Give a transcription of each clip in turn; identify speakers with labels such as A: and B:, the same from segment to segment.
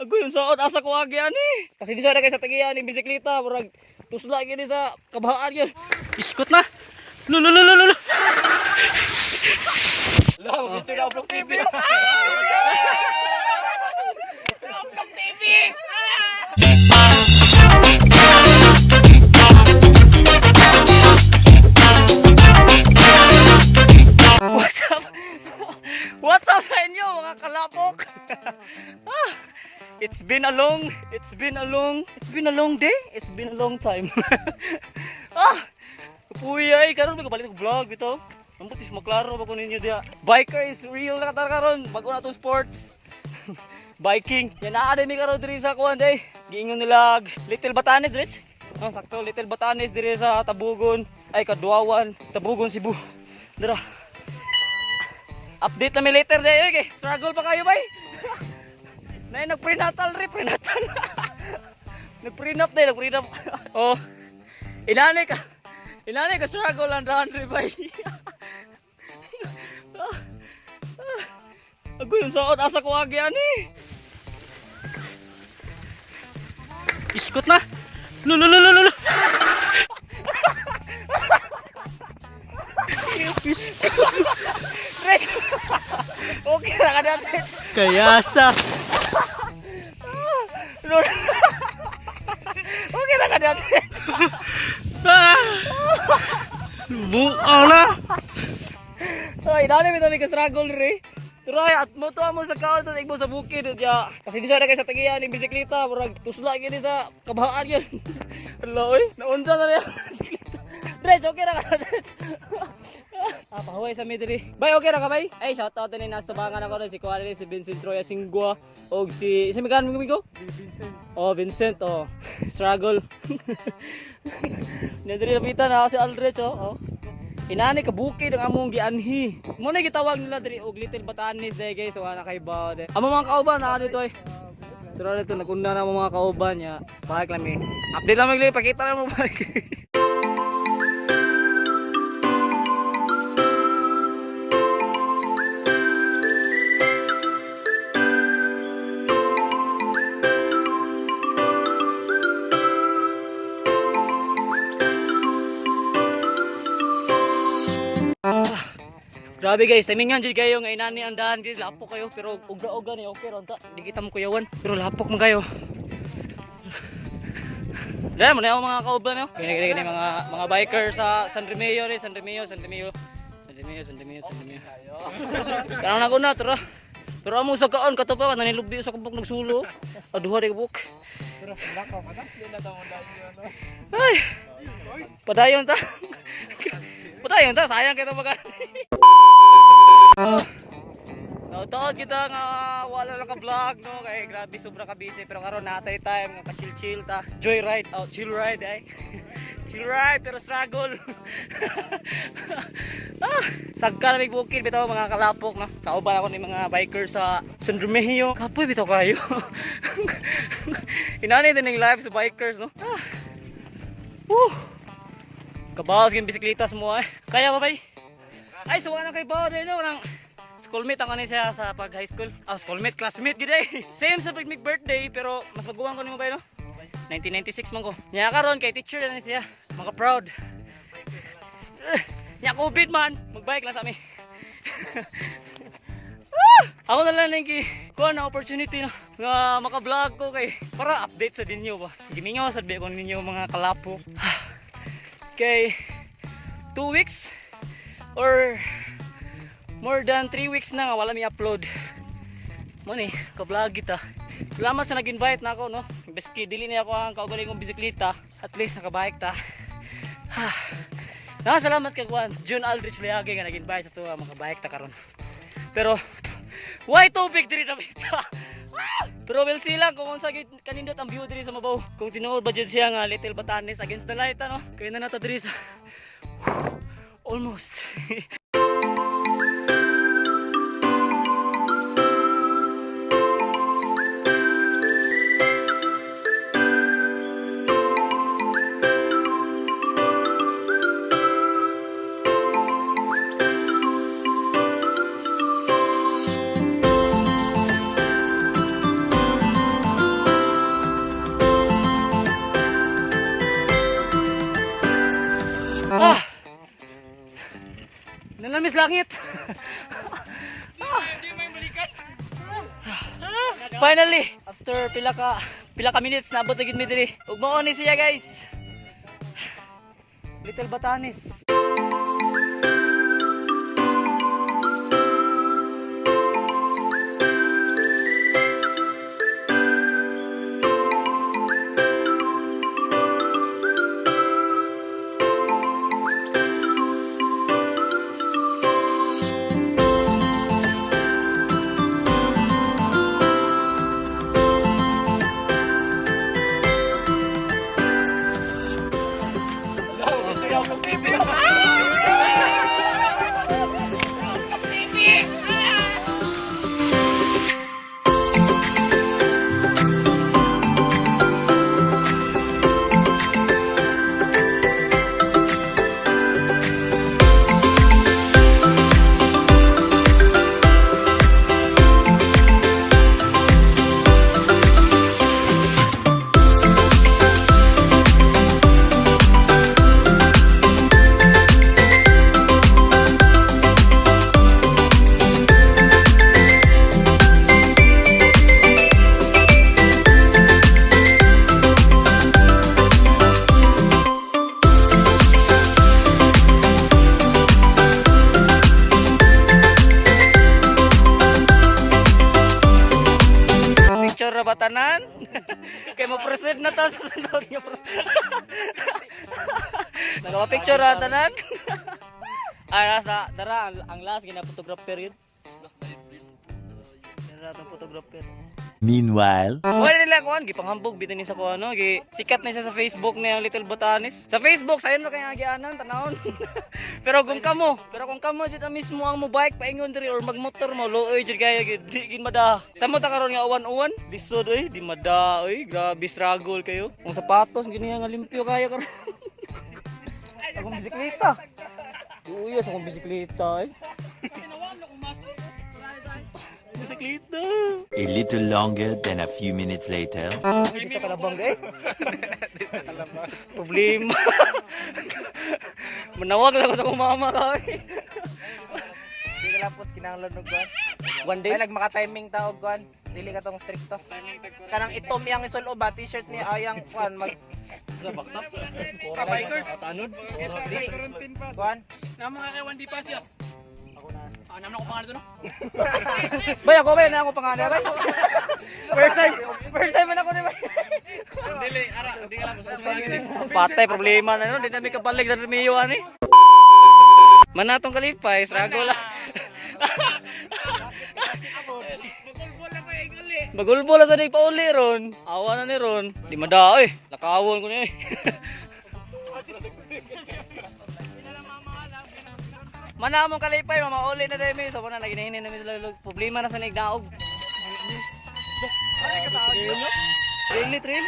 A: Agoy, unsaon asa ko agi ani? Pasensya na kay sa tagiya ni bisikleta, murag tusla gini sa kabahaan yun.
B: Iskot na. Lo lo lo lo lo.
A: Lah, picture na Vlog TV. What's up? What's up sa inyo, mga kalapok? Ah, it's been a long day. It's been a long time. Ah, puya ay karon may balik og vlog bitaw. Ambot is maklaro ba ko ninyo diha. Biker is real na katar karon, bago na tong sports. Biking. Yan naa mi karon diri sa kuan day. Giingon nila Little Batanes, Rich. Oh, sakto Little Batanes diri sa Tabugon, ay Kaduawan, Tabugon, Cebu. Dira. Update na mi later day okay. Struggle pa kayo bay. Nay nagprenatal ri, prenatal. Nagprenup day, nagprenup. Oh. Inani ka. Inani ka struggle ang daan ri bay. Agoy, unsaon asa ko agi ani?
B: Iskot na. Lo lo lo lo lo.
A: Rick! Okay ra ka na, Rick.
B: Kaya sa
A: Lord. Okay ra ka na, Rick.
B: Ah! Bukaw na.
A: Ay, inani mi ka struggle ri. Turay at mo to mo sa kaon to igbo sa bukid ya. Pasensya na kay sa tagiya ni bisikleta, murag tusla gini sa kabahaan yun. Hala oy, naunsa na niya bisikleta. Dres, okay ra ka, Dres. Ah, pahuway sa mi diri. Bay, okay ra ka, bay? Ay, shout out ni nasa tabangan ako si Kuan si Vincent Troya Singua og si si Mikan Migo. Vincent. Oh, Vincent, oh. Struggle. Nya diri lapitan na si Aldrich, oh. Oh. Inani ka bukid ang among gianhi. Mo na gitawag nila diri og Little Batanes day guys, wala na kay bawo day. Amo mga kauban na dito ay. Tara dito nagunda na mo mga kauban ya. Balik lang mi. Update lang mi pakita lang mo balik. Grabe guys, timingan jud kayo nga inani ang daan guys, lapok kayo pero uga-uga ni okay ron ta. Di kita mo kuyawan, pero lapok man kayo. Dahil mo na yung mga kauban no. Gini gini gini mga biker sa San Remeo rin, San Remeo, San Remeo. San Remeo, San Remeo, San Remeo. Kanang naguna tara. Pero amo sa kaon kato pa nanilubi sa kubok nagsulo. Aduha di kubok. Ay. Padayon ta. Padayon ta, sayang kita magan. Taod kita nga wala lang ka vlog no kay grabe sobra ka busy pero karon natay time nga ka chill chill ta. Joy ride oh chill ride ay. Chill ride pero struggle. Ah, sagka na may bukid bitaw mga kalapok no. Kauban ako ni mga biker sa San Remigio. Kapoy bitaw kayo. Inani din ang live sa bikers no. Ah. Woo. Kabawas yung bisikleta sa mo ay. Kaya ba bay? Ay, suwa na kay Bao din no nang schoolmate ang ano siya sa pag high school. Ah, schoolmate, classmate gid ay. Same sa pag birthday pero mas maguwang ko nimo bay no. 1996 man ko. Nya karon kay teacher na ni siya. Mga proud. Nya COVID man, magbike lang sa ami. Ah! Ako na lang nang kuha na opportunity no nga maka-vlog ko kay para update sa ninyo ba. Gimingaw sad ba ko ninyo mga kalapo. Kay 2 weeks or more than 3 weeks na nga wala mi upload. Mo ni, ka-vlog kita. Salamat sa nag-invite na ako no. Beski dili niya ako ang kaugalingong bisikleta, at least nakabike ta. Na salamat kay Juan June Aldrich Layage nga nag-invite sa tuwa makabike ta karon. Pero why topic diri na bita? Ah! Pero we'll see lang kung unsa gyud kanindot ang view diri sa mabaw. Kung tinuod ba jud siya nga Little Batanes against the light ano. Kaya na nato diri sa almost.
B: mi sa langit. Finally, after pila ka minutes naabot na gid mi diri. Ug mao ni siya, guys. Little Batanes. Picture ra ba tanan? Kay mo proceed na ta sa sunod nga. Nagpa-picture ra tanan? Ay, nasa dara ang last gina photographer yun. Dara atong photographer.
C: Meanwhile,
A: Wala nila kuan gipanghambog bitin ni sa kuan no gi sikat na siya sa Facebook na yung Little Batanes. Sa Facebook sayon ra kay agianan tanawon. Pero kung kamo jud ang mismo ang mo bike paingon diri or magmotor mo luoy jud kayo gid di gid mada. Sa mo ta karon nga uwan-uwan, lisod oy, di mada oy, grabe struggle kayo. Kung sapatos gini nga limpyo kayo karon. Akong bisikleta. Uya sa akong bisikleta eh. Bisikleta.
C: a little longer than a few minutes later.
A: Ay, dito kalabang eh. Problema. Manawag lang ako sa akong mama ka. Eh.
D: Di ka lapos kinahanglan og kuan.
A: One day.
D: Ay nagmaka-timing ta og kuan. Dili ka tong stricto. Kanang itom yang isulo ba t-shirt ni ayang kuan mag
B: Kabiker.
D: Di, kuan.
B: Na mga kay 1D pass ya. Ah, naman ako pangalan doon. No?
A: Bay, ako bay, na ako pangalan bay. First time, first time man ako ni bay.
D: Dili ara, di ka lapos.
A: Patay problema na no, di na mi kabalik sa Romeo ani. Manatong kalipay, struggle lang. Magulbol lang sa ni pauli ron. Awa na ni ron. Di mada oy. Lakawon ko ni. Mana among kalipay, mamauli na dahil mi. So muna naginahinin namin sila problema na sa nigdaog. Really, trail?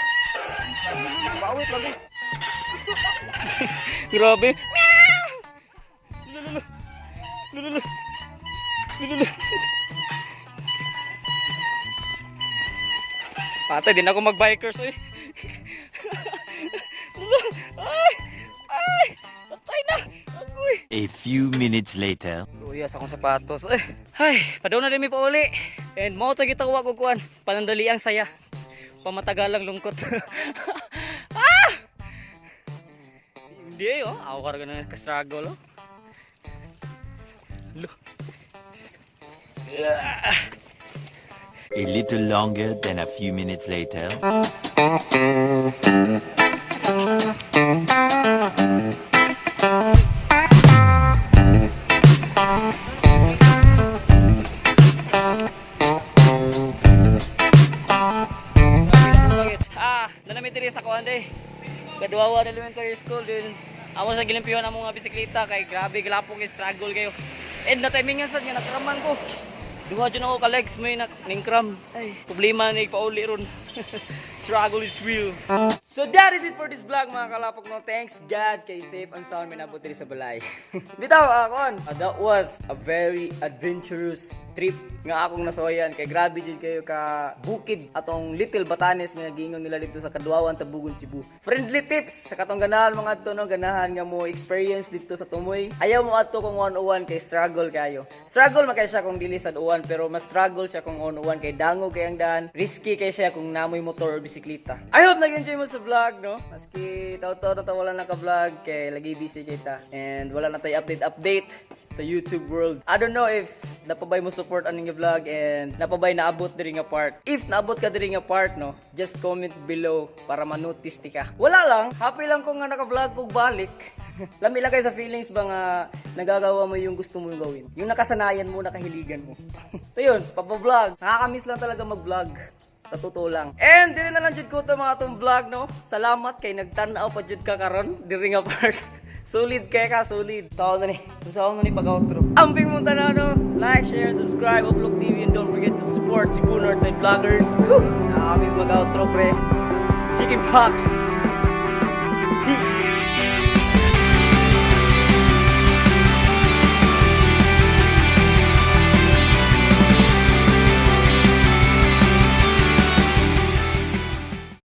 A: Bawit lagi. Grabe. Meow! Lululu. Lululu. Lululu. Patay, din ako mag-bikers eh. Ay! Ay! Patay na! Agoy!
C: A few minutes later.
A: Luya sa akong sapatos. Eh. Ay, padaw na din mi pauli. And mo to gitawag og kuan, panandali ang saya. Pamatagalang lungkot. Ah! Hindi oh, ako ka na ka-struggle oh. Lo.
C: A little longer than a few minutes later.
A: Ah, nanami diri sa kuan day. Kaduawan Elementary School din. Ako sa gilimpiyon ang mga bisikleta kay grabe galapong kay struggle kayo. And na timingan sad nga nakraman ko. Duha jud ako ka legs may nak ningkram. Ay, problema ni pauli ron. Struggle is real. So that is it for this vlog, mga kalapok, no. Thanks God kay safe and sound mi naabot diri sa balay. Bitaw kuan. That was a very adventurous trip nga akong nasuwayan kay grabe jud kayo ka bukid atong Little Batanes nga giingon nila dito sa Kaduawan, Tabugon, Cebu. Friendly tips sa katong ganahan mga adto, no, ganahan nga mo experience dito sa Tumoy. Ayaw mo adto kung 101 kay struggle kayo. Struggle man kay siya kung dili sad uwan, pero mas struggle siya kung 101 kay dangog kay ang daan. Risky kay siya kung namoy motor or bisikleta. I hope nag-enjoy mo sa vlog, no? Maski taw-taw na ta wala naka-vlog kay lagi busy kita and wala na tayo update update sa YouTube world. I don't know if napabay mo support aning nga vlog and napabay naabot diri nga part. If naabot ka diri nga part, no, just comment below para ma-notice ti ka. Wala lang, happy lang ko nga naka-vlog kog balik. Lami lang kayo sa feelings ba nga nagagawa mo yung gusto mo gawin. Yung nakasanayan mo, nakahiligan mo. So yun, papa-vlog. Nakakamiss lang talaga mag-vlog. Sa totoo lang. And dili na lang jud ko to mga atong vlog, no. Salamat kay nagtan-aw pa jud ka karon diri nga part. Solid kay ka, solid. Sa na ni. Sa na ni pag-outro. Amping mong tanaw, no. Like, share, subscribe, Upload TV, and don't forget to support Cebu Northside Vloggers. Whew! Nakakamiss mag-outro, pre. Chicken pox. Peace.